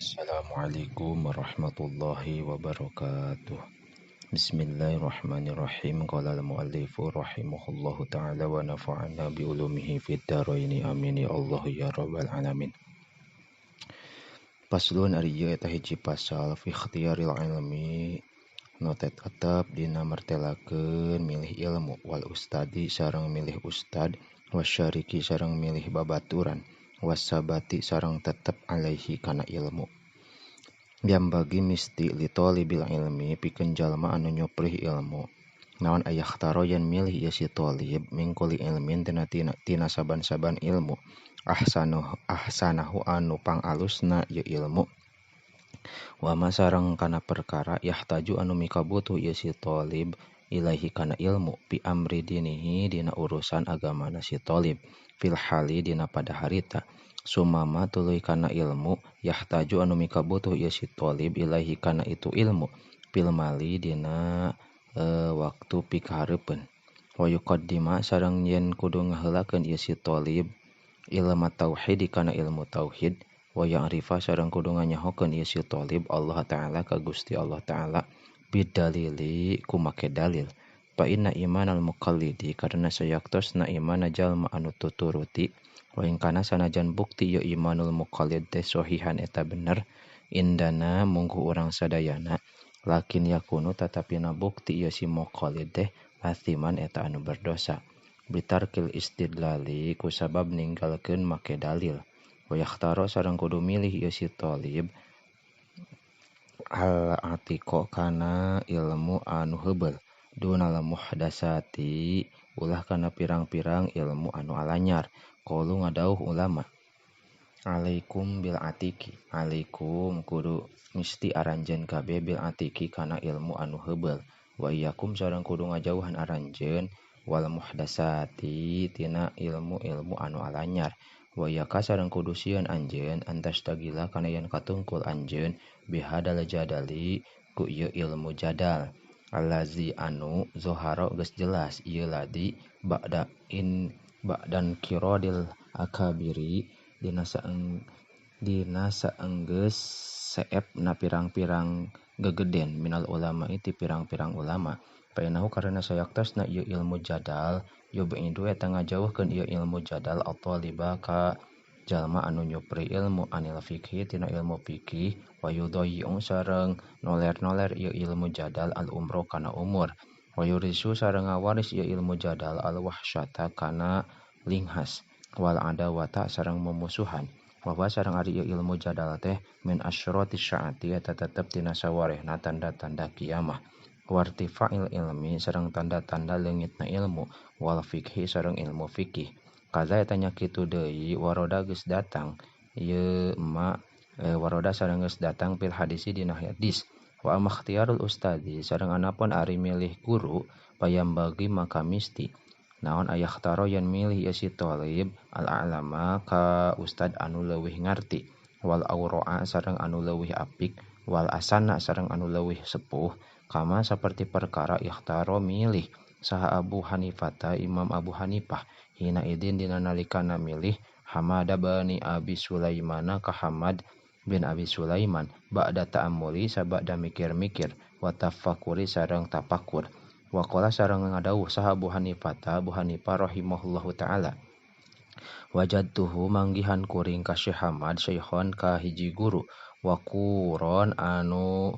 Assalamualaikum warahmatullahi wabarakatuh. Bismillahirrahmanirrahim. Qala al-muallifu rahimahullahu ta'ala wa nafa'ana bi ulumihi fid dharaini amin ya Allah ya rabbal alamin. Paslon ari ieu eta hiji pasal fi ikhtiyaril ilmi nu tetep dina martelakeun milih ilmu wal ustadi sareng milih ustad wasyariki sareng milih babaturan wasabati sareng tetep alaihi kana ilmu. Bagi misti li talibil ilmi pikeun jalma anu nyuprih ilmu. Naon ayakhtaro yen milih ieu si talib mingkuli ilmin tina saban-saban ilmu. Ahsanahu anu pangalusna ieu ilmu. Wa ma sareng kana perkara yahtaju anu mikabutuh ieu si talib ilaihi kana ilmu bi amri dinihi dina urusan agamana si talib fil hali dina pada harita. Sumama tuluy kana ilmu yahtaju anu mikabutuh ieu si talib ilaihi kana itu ilmu fil mali dina waktu pikahareupeun. Wa yuqaddima sareng yen kudu ngaheulakeun ieu si talib ilmu tauhid kana ilmu tauhid wa ya'rifa sareng kudu nganyahokeun ieu si talib Allah ta'ala ka Gusti Allah ta'ala bidalili ku make dalil. Fa inna imanal muqallidi karena sayaktosna imana jalma anu tuturuti wa in kana sanajan bukti ieu imanul muqallid teh sohihan eta bener indana mungguh urang sadayana lakin yakunu tatapina bukti ieu si muqallid teh athiman eta anu berdosa bitarkil istidlali kusabab ninggalkeun make dalil. Wa yakhtaro sareng kudu milih ieu si talib al atiqo kana ilmu anu heubeul dunal muhdasati ulah kana pirang-pirang ilmu anu alanyar. Qalu ngadauh ulama alaikum bil atiki alaikum kudu misti aranjeun kabeh bil atiki kana ilmu anu heubeul wa iyyakum sareng kudu ngajauhan aranjeun wal muhdasati tina ilmu-ilmu anu alanyar wa iyyaka sareng kudu sieun anjeun antastagila kana yen katungkul anjeun bihadal jadali ku ieu ilmu jadal allazi anu zoharo geus jelas ieu ladi ba'da in ba'dan kirodil akabiri dina saenggeus seep na pirang-pirang gegeden minal ulama ti pirang-pirang ulama. Painahu karena sayaktosna ieu ilmu jadal yub'idu eta ngajauhkeun ieu ilmu jadal at-taliba ka jalma anu nyupri ilmu anil fikih tina ilmu fikih wa yudayyi'u sareng noler-noler ieu ilmu jadal al umro kana umur wa yurisu sareng ngawaris ieu ilmu jadal al wahsyata kana linghas wal adawata sareng memusuhan wa sareng ari ieu ilmu jadal teh min asyrati syaati eta tetep tina sawarehna tanda-tanda kiamah wartifa'il ilmi sareng tanda-tanda leungitna ilmu wal fikhi sareng ilmu fikih. Kaza eta nya kitu deui waroda geus datang ieu ma waroda sareng geus datang fil hadisi dina hadis. Wa makhtiyarul ustadi sareng anapun ari milih guru payambagi maka misti naon ayakhtaro yen milih ieu si talib al a'lama ka ustad anu leuwih ngarti wal aura'a sareng anu leuwih apik wal asana sareng anu leuwih sepuh kama saperti perkara ikhtaro milih saha Abu Hanifata Imam Abu Hanifah hina idin dina nalikana milih Hamad bin Abi Sulaimana ka Hamad bin Abi Sulaiman ba'da ta'ammuli sabada mikir-mikir wa tafakuri sareng tapakur. Wa qala sareng ngadawuh saha Abu Hanifata Abu Hanifah rahimahullahu ta'ala wajadtuhu manggihan kuring ka Syekh Hamad syekhon ka hiji guru wa quron anu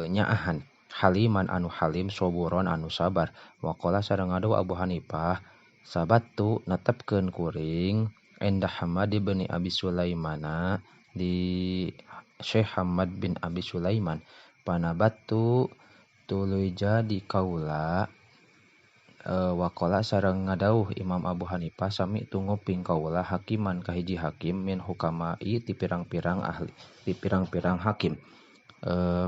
nyaahan haliman anu halim soburon anu sabar. Wa qala sareng ngadawuh Abu Hanifah sabattu netepkeun kuring inda Hamad bin Abi Sulaimana di Syekh Hamad bin Abi Sulaiman panabattu tuluy jadi kaula waqala sareng ngadawuh Imam Abu Hanifah sami tunguping kaula hakiman ka hiji hakim min hukamai ti pirang-pirang ahli ti pirang-pirang hakim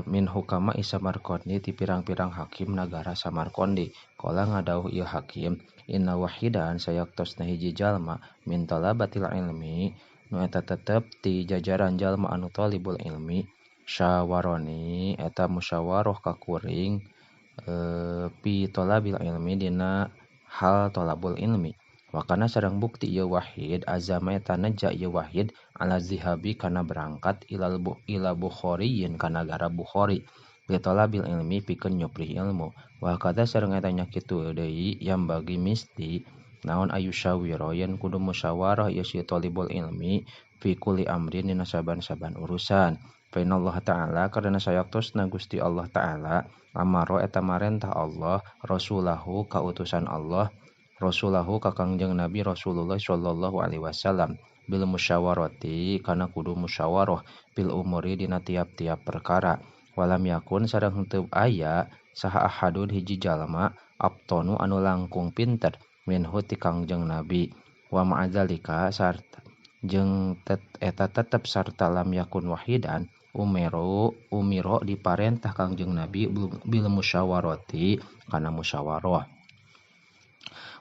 min hukama Samarkandi ti pirang-pirang hakim nagara Samarkandi. Qala ngadawuh ieu hakim inna wahidan sayaktosna hiji jalma min talabatil ilmi nu eta tetep ti jajaran jalma anu talibul ilmi syawaroni eta musyawarah ka kuring pi talabil ilmi dina hal talabul ilmi. Wakana sareng bukti ieu wahid azama eta neja ieu wahid ala zihabi kana berangkat ila Bukhariyin kana nagara Bukhari litolabil ilmi pikeun nyuprih ilmu. Wa kada sareng eta nya kitu deui yang bagi misti naon ayusyawira yen kudu musyawarah ieu si thalibul ilmi fi kulli amrin dina saban-saban urusan. Fa innallaha ta'ala karena sayaktosna Gusti Allah ta'ala amaro eta marentah Allah rasulahu ka utusan Allah rasulahu ka Kangjeng Nabi Rasulullah sallallahu alaihi wasallam bil musyawarati kana kudu musyawarah bil umuri dina tiap-tiap perkara. Walam yakun sareng henteu aya saha ahadun hiji jalma abtonu anu langkung pinter minhu ti Kangjeng Nabi. Wa ma'adzalika sarta jeung eta tetep sarta lam yakun wahidan umiro diparentah Kangjeng Nabi bil musyawarati kana musyawarah.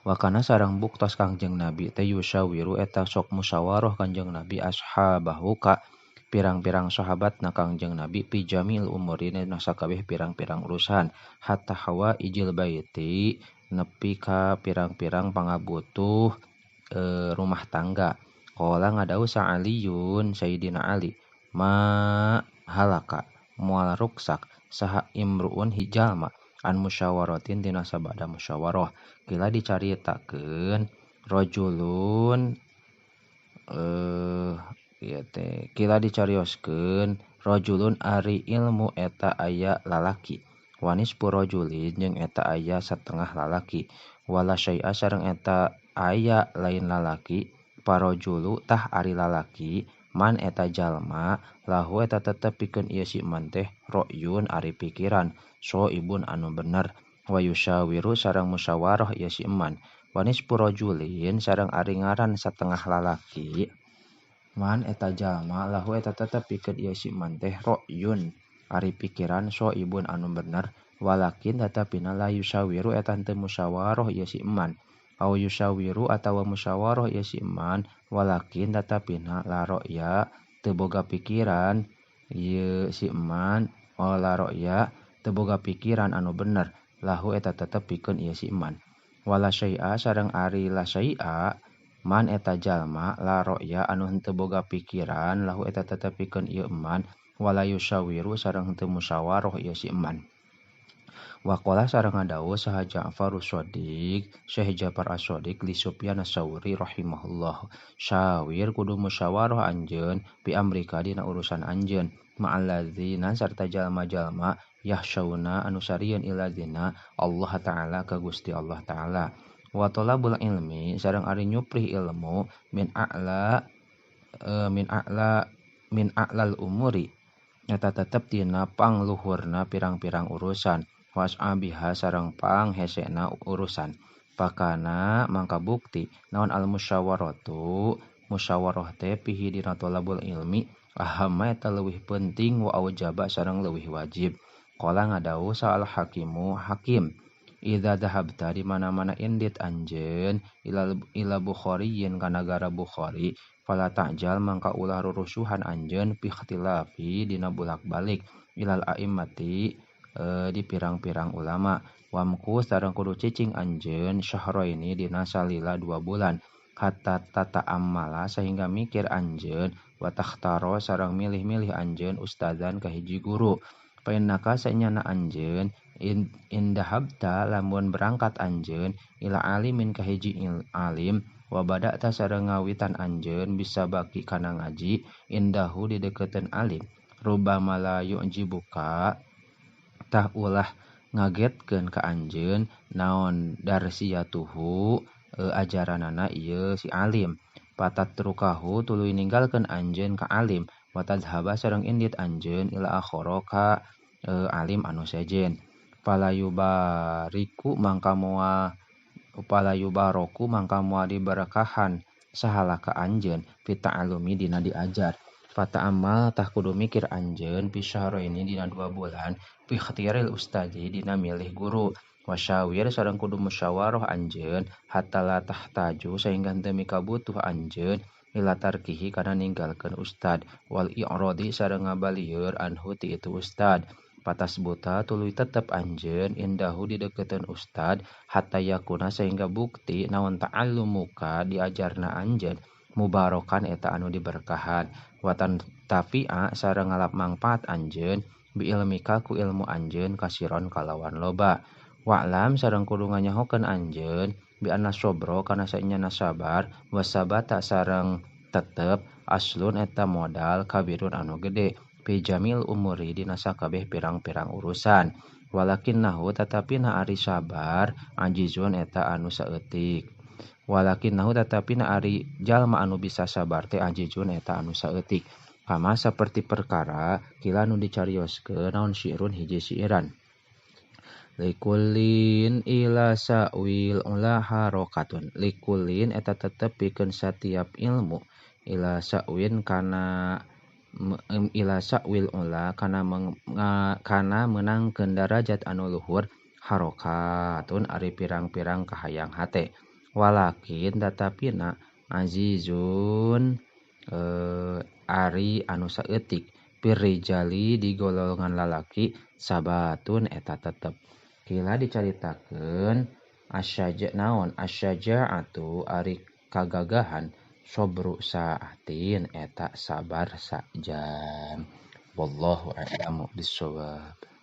Wakana sareng buktos Kangjeng Nabi teh yusyawiru eta sok musyawarah Kangjeng Nabi ashabahu ka pirang-pirang sahabatna Kangjeng Nabi pi jamil umuri dina sakabeh pirang-pirang urusan hatta hawa ijil baiti nepi ka pirang-pirang pangabutuh rumah tangga. Qala ngadau sa Aliyun Sayyidina Ali ma halaka moal ruksak saha imruun hijalma an musyawaratin dina sabada musyawarah. Kila dicaritakeun rajulun ieu teh kila dicarioskeun rajulun ari ilmu eta aya lalaki wanis purajulin jeung eta aya satengah lalaki wala syai'a sareng eta aya lain lalaki parajulu tah ari lalaki man eta jalma lahu eta tetep pikeun ieu si man teh ra'yun ari pikiran soibun anu bener wa yusyawiru sareng musyawarah ieu si eman wanis purajulin sareng ari ngaran satengah lalaki man eta jalma lahu eta tetep pikeun ieu si man teh ra'yun ari pikiran soibun anu bener walakin tatapina la yusyawiru eta henteu musyawarah ieu si eman au yusyawiru atawa musyawarah ieu si eman walakin tatapina la ra'ya teu boga pikiran ieu si eman la ra'ya teu boga pikiran anu bener lahu eta tetep pikeun ieu si eman wala syai'a sareng ari la syai'a man eta jalma la ra'ya anu henteu boga pikiran lahu eta tetep pikeun ieu eman wala yusyawiru sareng henteu musyawarah ieu si eman. Waqala sareng ngadawuh saha Ja'far As-Shadiq Syekh Ja'far As-Shadiq li Sufyan As-Sauri rahimahullah syawir kudu musyawarah anjeun bi amrika dina urusan anjeun ma'alladzina sarta jalma-jalma yahsyauna anu sarieun iladzina Allah ta'ala ka Gusti Allah ta'ala. Wa talabul ilmi sareng ari nyuprih ilmu min a'la min a'lal umuri eta tetep dina pangluhurna pirang-pirang urusan was'abiha sareng pang hesena urusan. Pakana mangka bukti naon al musyawaratu musyawarah teh pihi dina talabul ilmi ahamma eta leuwih penting wa aujaba sareng leuwih wajib. Qala ngadawuh sa al hakimu hakim idza dhahabta di mana-mana indit anjeun ila Bukhariyin ka nagara Bukhari fala ta'jal mangka ulah rurusuhan anjeun fi ikhtilafi dina bolak-balik ilal a'immati di pirang-pirang ulama wamku sareng kudu cicing anjeun syahraini dina salila 2 bulan hatta tata amala sehingga mikir anjeun wa takhtaro sareng milih-milih anjeun ustazan ka hiji guru. Fa innaka sanyana anjeun indahabta lamun berangkat anjeun ila alimin ka hiji alim wa bada'ta sareng ngawitan anjeun bisa baki kana ngaji indahu di deukeuteun alim rubama la yu'jibuka tah ulah ngagetkeun ka anjeun naon darsiyatuhu ajaranana ieu si alim patatrukahu tuluy ninggalkeun anjeun ka alim wa tadhhaba sareng indit anjeun ila akhara ka alim anu sejen. Palayubariku mangka moal palayubaroku mangka moal diberkahan sahala ka anjeun fi ta'alumi dina diajar. Fata amal tah kudu mikir anjeun fi syahraini dina 2 bulan fi ikhtiyaril ustadi dina milih guru wasyawir sareng kudu musyawarah anjeun hatta la tahtaju sehingga henteu mikabutuh anjeun ila tarkihi kana ninggalkeun ustad wal i'radi sareng ngabalieur anhu ti itu ustad. Patas buta tuluy tetep anjeun indahu dideukeuteun ustad hatta yakuna sehingga bukti naon ta'allumuka diajarna anjeun mubarokan eta anu diberkahan watan tafi'a sareng ngalap mangpaat anjeun bi ilmika ku ilmu anjeun kasiron kalawan loba. Wa'lam sareng kudu nganyahokeun anjeun bi anna sabra kana sainyana sabar wasabata sareng tetep aslun eta modal kabirun anu gede fi jamil umuri dina sakabeh pirang-pirang urusan. Walakinnahu tatapina ari sabar ajizun eta anu saeutik. Walakinnahu tatapina ari jalma anu bisa sabar teh ajizun eta anu saeutik. Kama saperti perkara kila nu dicarioskeun naon syi'run hiji siiran. Likulin ila sa'wil ula harokatun. Likulin eta tetep pikeun satiap ilmu ila sa'win kana ila sa'wil ula kana kana meunangkeun darajat anu luhur harokatun ari pirang-pirang kahayang hate. Walakin tatapina azizun ari anu saeutik pirrijali di golongan lalaki sabatun eta tetep. Kila dicaritakeun asyaja naon asyaja'atu ari kagagahan sobru sa'atin eta sabar sajam. Wallahu a'lamu bissawab.